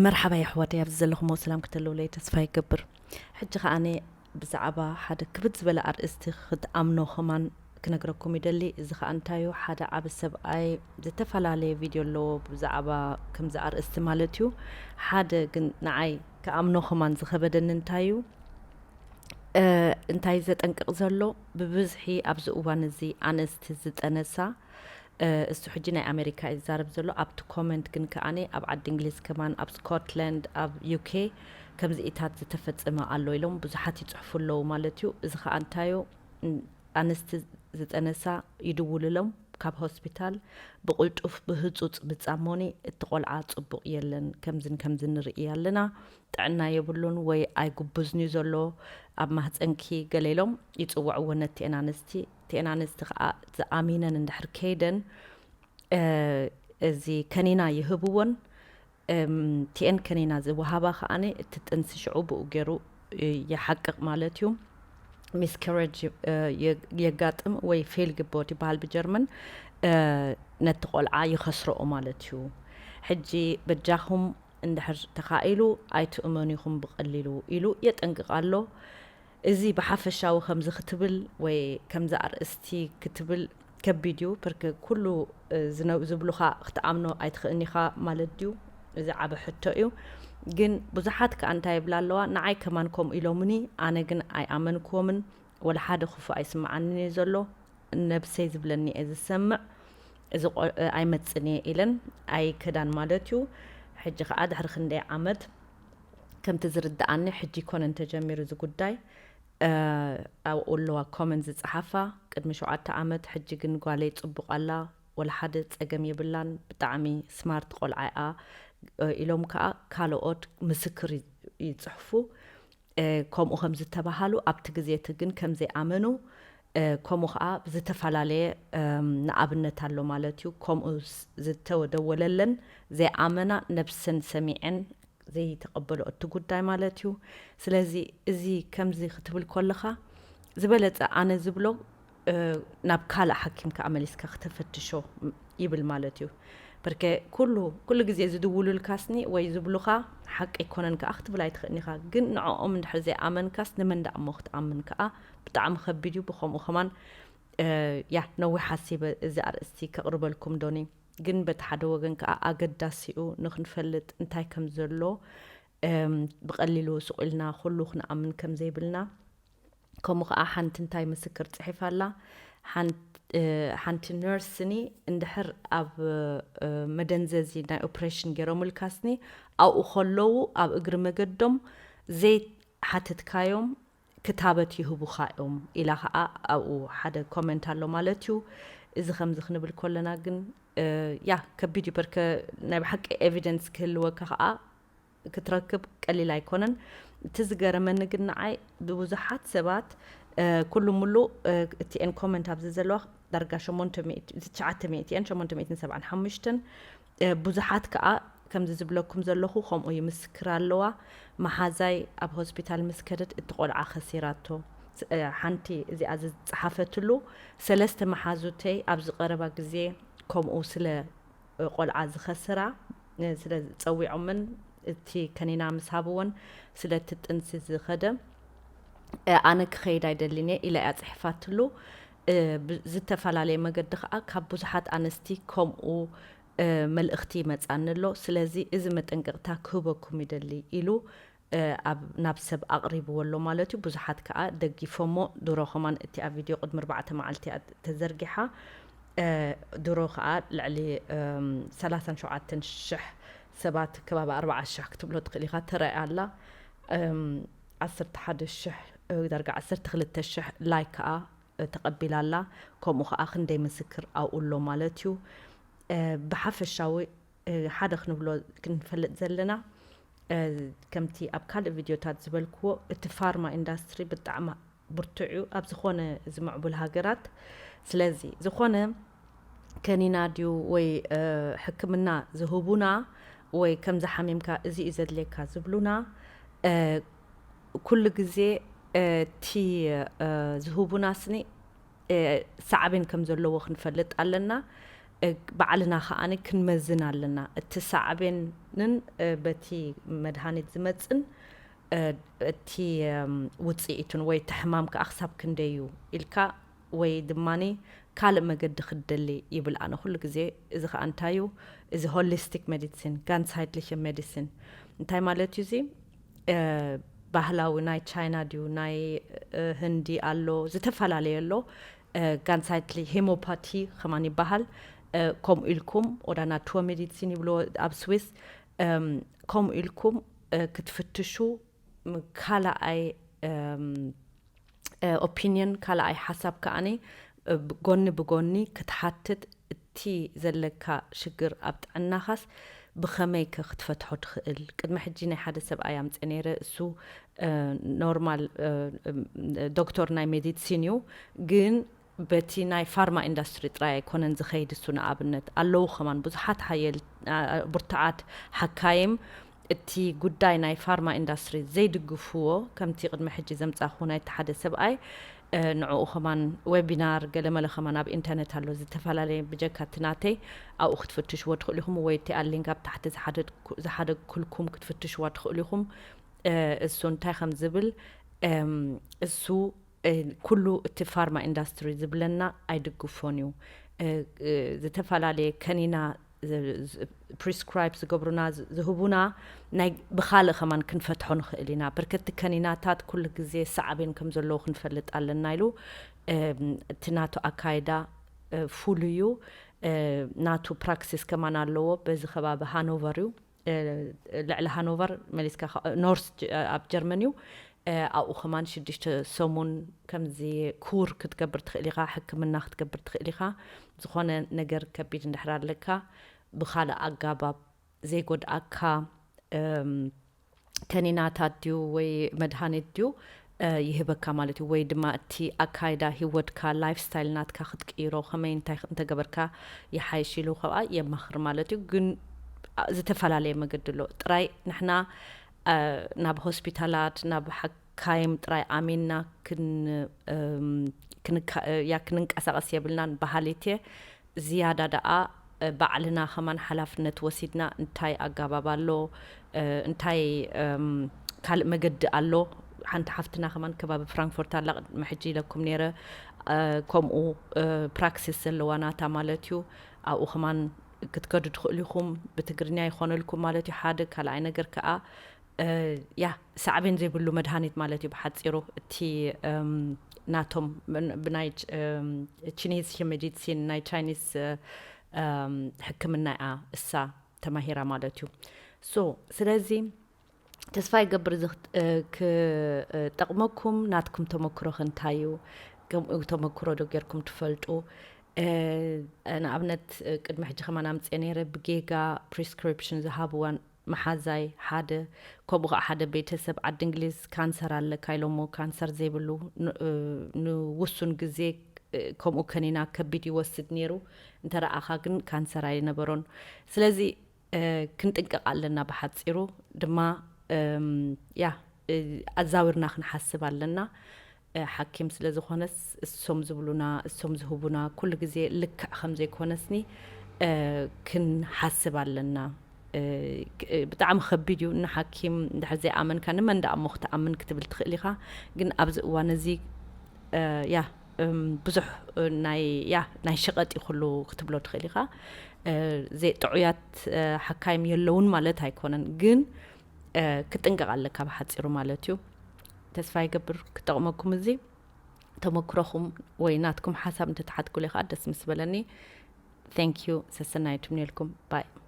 መርሓባ የሕዋተይ፣ ኣብዚ ዘለኹሞ ሰላም ክትህልውለይ ተስፋ ይገብር። ሕጂ ከኣ ኣነ ብዛዕባ ሓደ ክብድ ዝበለ ኣርእስቲ ክትኣምኖ ከማን ክነግረኩም ይደሊ። እዚ ከኣ እንታይ እዩ? ሓደ ዓቢ ሰብኣይ ዝተፈላለየ ቪድዮ ኣለዎ ብዛዕባ ከምዚ ኣርእስቲ ማለት እዩ። ሓደ ግን ንዓይ ክኣምኖ ከማን ዝኸበደኒ እንታይ እዩ? እ፣ እንታይ ዘጠንቅቕ ዘሎ? ብብዝሒ ኣብዚ እዋን እዚ ኣንስቲ ዝጠነሳ፣ እ፣ እሱ ሕጂ ናይ ኣሜሪካ እዩ ዝዛረብ ዘሎ። ኣብቲ ኮመንት ግን ከኣኒ ኣብ ዓዲ እንግሊዝ ከማን፣ ኣብ ስኮትላንድ፣ ኣብ ዩ ኬ ከምዚኢታት ዝተፈጸመ ኣሎ ኢሎም ብዙሓት ይጽሕፉ ኣለዉ ማለት እዩ። እዚ ከኣ እንታዩ? ን-፣ ኣንስቲ ዝጠነሳ ይድውሉሎም ካብ ሆስፒታል ብቕልጡፍ ብህጹጽ ብጻሞኒ እቲ ቆልዓ ጽቡቕ የለን፣ ከምዝን ከምዝን ንርኢ ኣለና፣ ጥዕና የብሉን ወይ ኣይጉብዝን እዩ ዘሎ፣ ኣብ ማህጸንኪ ገለ ኢሎም ይጽውዕወን ነቲኤን ኣንስቲ። እቲኤን ኣንስቲ ከኣ ዝኣሚነን እንድሕር ከይደን፣ እ፣ እዚ ከኒና ይህብወን። እም፣ ቲኤን ከኒና ዝወሃባ ከኣኒ እቲ ጥንሲ ሽዑ ብኡ ገይሩ፣ እ፣ ይሓቅቕ ማለት እዩ። ሚስካሬጅ፣ እ፣ የ-፣ የጋጥም ወይ ፌል ግቦት ይበሃል ብጀርመን። እ፣ ነቲ ቆልዓ ይኸስረኦ ማለት እዩ። ሕጂ በጃኹም እንድሕር ተኻኢሉ ኣይትእመኑ ኢኹም ብቐሊሉ ኢሉ የጠንቅቕ ኣሎ። እዚ ብሓፈሻዊ ከምዚ ክትብል ወይ ከምዚ ኣርእስቲ ክትብል ከቢድ እዩ። ብርክ ኩሉ፣ እ፣ ዝነ-፣ ዝብሉኻ ክትኣምኖ ኣይትኽእልን ኢኻ ማለት ድዩ? እዚ ዓቢ ሕቶ እዩ። ግን ብዙሓት ከኣ እንታይ ይብላ ኣለዋ፣ ንዓይ ከማን ከምኡ ኢሎምኒ፣ ኣነ ግን ኣይኣመንክዎምን፣ ወላ ሓደ ክፉእ ኣይስምዓንን እዩ ዘሎ። ነብሰይ ዝብለኒ እየ ዝሰምዕ። እዚ ቆ-፣ እ፣ ኣይመጽን እየ ኢለን ኣይከዳን ማለት እዩ። ሕጂ ከኣ ድሕሪ ክንደይ ዓመት ከምቲ ዝርድኣኒ ሕጂ ይኮነን ተጀሚሩ እዚ ጉዳይ። እ፣ ኣብኡ ኣለዋ ኮመንት ዝጸሓፋ፣ ቅድሚ ሸውዓተ ዓመት፣ ሕጂ ግን ጓለይ ጽቡቕ ኣላ፣ ወላ ሓደ ጸገም የብላን፣ ብጣዕሚ ስማርት ቆልዓ እያ፣ እ፣ ኢሎም ከኣ ካልኦት ምስክር ይ-፣ ይጽሕፉ። እ፣ ከምኡ ከም ዝተባሃሉ ኣብቲ ግዜ እቲ ግን ከም ዘይኣመኑ፣ እ፣ ከምኡ ከኣ ዝተፈላለየ፣ እም፣ ንኣብነት ኣሎ ማለት እዩ። ከምኡ ስ-፣ ዝተደወለለን ዘይኣመና ነብሰን ሰሚዐን ዘይተቐበሎ እቲ ጉዳይ ማለት እዩ። ስለዚ እዚ ከምዚ ክትብል ከለኻ ዝበለጸ ኣነ ዝብሎ፣ እ፣ ናብ ካልእ ሓኪም ከኣ መሊስካ ክተፈትሾ ይብል ማለት እዩ። በርከ ኩሉ፣ ኩሉ ግዜ ዝድውሉልካስኒ ወይ ዝብሉኻ ሓቂ ኣይኮነን ከኣ ክትብል ኣይትኽእልን ኢኻ። ግን ንዕኦም እንድሕር ዘይኣመንካስ ንመን ደኣ እሞ ክትኣምን ከኣ ብጣዕሚ ከቢድ እዩ። ብኸምኡ ከማን፣ እ፣ ያ ነዊሕ ሓሲበ እዚ ኣርእስቲ ከቕርበልኩም ዶኒ። ግን በቲ ሓደ ወገን ከኣ ኣገዳሲኡ ንኽንፈልጥ እንታይ ከም ዘሎ፣ እም፣ ብቐሊሉ ስቕ ኢልና ኩሉ ክንኣምን ከም ዘይብልና ከምኡ ኸዓ ሓንቲ እንታይ ምስክር ጽሒፋ ኣላ። ሓን-፣ እ፣ ሓንቲ ነርስኒ እንድሕር ኣብ፣ እ፣ መደንዘዚ ናይ ኦፕሬሽን ገይሮምልካስኒ ኣብኡ ከለዉ ኣብ እግሪ መገዶም ዘይሓተትካዮም ክታበት ይህቡኻ እዮም ኢላ ኸዓ ኣብኡ ሓደ ኮመንት ኣሎ ማለት እዩ። እዚ ከምዚ ክንብል ከለና ግን፣ እ፣ ያ ከቢድ እዩ። በርከ ናይ ብሓቂ ኤቪደንስ ክህልወካ ኸዓ ክትረክብ ቀሊል ኣይኮነን። እቲ ዝገረመኒ ግን ንዓይ ብብዙሓት ሰባት፣ እ፣ ኩሉ ሙሉ፣ እ፣ እቲኤን ኮመንት ኣብዚ ዘለዋ ዳርጋ ሸሞንተ ሚእቲ፣ ትሽዓተ ሚእቲ እየን፣ ሸሞንተ ሚእትን ሰብዓን ሓሙሽተን። እ፣ ብዙሓት ከኣ ከምዚ ዝብለኩም ዘለኹ ከምኡ ይምስክር ኣለዋ። መሓዛይ ኣብ ሆስፒታል ምስ ከደት እቲ ቆልዓ ከሲራቶ። ስ-፣ እ፣ ሓንቲ እዚኣ ዝጸሓፈትሉ፣ ሰለስተ መሓዙተይ ኣብዚ ቀረባ ግዜ ከምኡ ስለ ቆልዓ ዝኸስራ፣ እ፣ ስለ ጸዊዖምን እቲ ከኒና ምስ ሃብወን ስለ እቲ ጥንሲ ዝኸደ፣ እ፣ ኣነ ክኸይድ ኣይደልን እየ ኢላ እያ ጽሒፋትሉ። እ፣ ብ-፣ ዝተፈላለየ መገዲ ከኣ ካብ ብዙሓት ኣንስቲ ከምኡ፣ እ፣ መልእኽቲ ይመጻኒ ኣሎ። ስለዚ እዚ መጠንቀቕታ ክህበኩም ይደሊ ኢሉ እ፣ ኣብ፣ ናብ ሰብ ኣቕሪብዎ ኣሎ ማለት እዩ። ብዙሓት ከኣ ደጊፎሞ። ድሮ ከማን እቲኣ ቪድዮ ቅድሚ ኣርባዕተ መዓልቲ እያ ተዘርጊሓ። እ፣ ድሮ ከኣ ልዕሊ፣ እም፣ ሰላሳን ሸውዓተን ሽሕ ሰባት፣ ከባቢ ኣርባዓ ሽሕ ክትብሎ ትኽእል ኢኻ፣ ተራእያ ኣላ። እም፣ ዓሰርተ ሓደ ሽሕ፣ እ፣ ዳርጋ ዓሰርተ ክልተ ሽሕ ላይክ ከኣ ተቐቢላ ኣላ። ከምኡ ኸዓ ክንደይ ምስክር ኣብኡ ኣሎ ማለት እዩ። እ፣ ብሓፈሻዊ፣ እ፣ ሓደ ክንብሎ ክንፈልጥ ዘለና፣ እ፣ ከምቲ ኣብ ካልእ ቪድዮታት ዝበልክዎ፣ እቲ ፋርማ ኢንዳስትሪ ብጣዕሚ ብርቱዕ እዩ ኣብ ዝኾነ ዝምዕቡል ሃገራት። ስለዚ ዝኾነ ከኒና ድዩ ወይ፣ እ፣ ሕክምና ዝህቡና ወይ ከምዚ ሓሚምካ እዚ እዩ ዘድልየካ ዝብሉና፣ እ፣ ኩሉ ግዜ፣ እ፣ እቲ፣ እ፣ ዝህቡና ስኒ፣ እ፣ ሳዕቤን ከም ዘለዎ ክንፈልጥ ኣለና። ባዕልና ከዓኒ ክንመዝን ኣለና። እቲ ሳዕቤንን በቲ መድሃኒት ዝመፅን እቲ ውፅኢቱን ወይ እቲ ሕማም ከዓ ክሳብ ክንደይ እዩ ኢልካ ወይ ድማ ካልእ መገዲ ክትደሊ ይብል ኣነ ኩሉ ግዜ። እዚ ከዓ እንታይ እዩ? እዚ ሆሊስቲክ ሜዲሲን፣ ጋንሳይትሊሽ ሜዲሲን እንታይ ማለት እዩ? እዚ ባህላዊ ናይ ቻይና ድዩ ናይ ህንዲ ኣሎ፣ ዝተፈላለየ ኣሎ። ጋንሳይትሊ ሄሞፓቲ ከማን ይበሃል። ከምኡ ኢልኩም ወዳ ናትወ ሜዲሲን ይብልዎ ኣብ ስዊስ። ከምኡ ኢልኩም ክትፍትሹ ካልኣይ ኦፒኒየን፣ ካልኣይ ሓሳብ ከኣኒ ጎኒ ብጎኒ ክትሓትት፣ እቲ ዘለካ ሽግር ኣብ ጥዕናኻስ ብኸመይ ከ ክትፈትሖ ትኽእል? ቅድሚ ሕጂ ናይ ሓደ ሰብኣይ ኣምፀ ነይረ። እሱ ኖርማል ዶክተር ናይ ሜዲሲን እዩ፣ ግን በቲ ናይ ፋርማ ኢንዳስትሪ ጥራይ ኣይኮነን ዝኸይድ። እሱ ንኣብነት ኣለዉ ከማን ብዙሓት ሓየል ብርቱዓት ሓካይም እቲ ጉዳይ ናይ ፋርማ ኢንዳስትሪ ዘይድግፍዎ፣ ከምቲ ቅድሚ ሕጂ ዘምጻኹ ናይቲ ሓደ ሰብኣይ፣ ንዕኡ ከማን ዌቢናር ገለመለ ከማን ኣብ ኢንተርነት ኣሎ፣ ዝተፈላለየ ብጀካ እቲ ናተይ ኣብኡ ክትፍትሽዎ ትኽእሉ ኢኹም፣ ወይ እቲ ኣሊንክ ኣብ ታሕቲ ዝሓደግኩልኩም ክትፍትሽዋ ትኽእሉ ኢኹም። እሱ እንታይ ከም ዝብል፣ እሱ ኩሉ እቲ ፋርማ ኢንዳስትሪ ዝብለና ኣይድግፎን እዩ። ዝተፈላለየ ከኒና ፕሪስክራይብ ዝገብሩና ዝህቡና ናይ ብኻልእ ከማን ክንፈትሖ ንኽእል ኢና። ብርክቲ ከኒናታት ኩሉ ግዜ ሳዕቤን ከም ዘለዎ ክንፈልጥ ኣለና ኢሉ። እቲ ናቱ ኣካይዳ ፍሉይ እዩ። ናቱ ፕራክሲስ ከማን ኣለዎ። በዚ ከባቢ ሃኖቨር እዩ። ልዕሊ ሃኖቨር መሊስካ ኖርስ ኣብ ጀርመን እዩ። ኣብኡ ከማን ሽዱሽተ ሰሙን ከምዚ ኩር ክትገብር ትኽእል ኢኻ፣ ሕክምና ክትገብር ትኽእል ኢኻ። ዝኾነ ነገር ከቢድ እንድሕር ኣለካ ብኻልእ ኣጋባብ ዘይጎድኣካ ከኒናታት ድዩ ወይ መድሃኒት ድዩ ይህበካ ማለት እዩ። ወይ ድማ እቲ ኣካይዳ ህይወትካ፣ ላይፍ ስታይል ናትካ ክትቅይሮ፣ ከመይ እንታይ እንተገበርካ ይሓይሽ ኢሉ ከብኣ የማኽር ማለት እዩ። ግን ዝተፈላለየ መገዲ ኣሎ። ጥራይ ንሕና ናብ ሆስፒታላት ናብ ሓካይም ጥራይ ኣሚንና ያ ክንንቀሳቐስ የብልናን። በሃሊት እየ። ዝያዳ ደኣ ባዕልና ከማን ሓላፍነት ወሲድና እንታይ ኣጋባብ ኣሎ፣ እንታይ ካልእ መገዲ ኣሎ። ሓንቲ ሓፍትና ከማን ከባቢ ፍራንክፎርት ኣላ፣ ቅድሚ ሕጂ ኢለኩም ነይረ። ከምኡ ፕራክሲስ ዘለዋ ናታ ማለት እዩ። ኣብኡ ከማን ክትከዱ ትኽእሉ ኢኹም። ብትግርኛ ይኾነልኩም ማለት እዩ። ሓደ ካልኣይ ነገር ከዓ ያ ሳዕቤን ዘይብሉ መድሃኒት ማለት እዩ ብሓፂሩ። እቲ ናቶም ብናይ ቺኒዝ ሜዲሲን ናይ ቻይኒዝ ሕክምና እያ እሳ ተማሂራ ማለት እዩ። ሶ ስለዚ ተስፋ ይገብር እዚ ክጠቕመኩም። ናትኩም ተመክሮ ከ እንታይ እዩ? ከምኡ ተመክሮ ዶ ጌርኩም ትፈልጡ? ንኣብነት ቅድሚ ሕጂ ከማን ኣምፅአ ነይረ ብጌጋ ፕሪስክሪፕሽን ዝሃብዋን መሓዛይ ሓደ ከምኡ ከዓ ሓደ ቤተሰብ ዓዲ እንግሊዝ ካንሰር ኣለካ ኢሎሞ ካንሰር ዘይብሉ ንውሱን ግዜ ከምኡ ከኒና ከቢድ ይወስድ ነይሩ እንተረኣኻ ግን ካንሰር ኣይነበሮን። ስለዚ ክንጥንቀቕ ኣለና። ብሓፂሩ ድማ ያ ኣዛዊርና ክንሓስብ ኣለና። ሓኪም ስለ ዝኾነስ እሶም ዝብሉና እሶም ዝህቡና ኩሉ ግዜ ልክዕ ከም ዘይኮነስኒ ክንሓስብ ኣለና። ብጣዕሚ ከቢድ እዩ ንሓኪም እንድሕር ዘይኣመንካ ንመን ደኣ እሞ ክትኣምን ክትብል ትኽእል ኢኻ። ግን ኣብዚ እዋን እዚ ያ ብዙሕ ናይ ያ ናይ ሸቐጥ እዩ ኩሉ ክትብሎ ትኽእል ኢኻ። ጥዑያት ሓካይም የለውን ማለት ኣይኮነን፣ ግን ክጥንቀቕ ኣለካ ብሓፂሩ ማለት እዩ። ተስፋ ይገብር ክጠቕመኩም እዚ ተመክሮኹም ወይ ናትኩም ሓሳብ እንተተሓትኩለ ከዓ ደስ ምስ በለኒ። Thank you። ሰሰናዩ ትምንየልኩም። ባይ።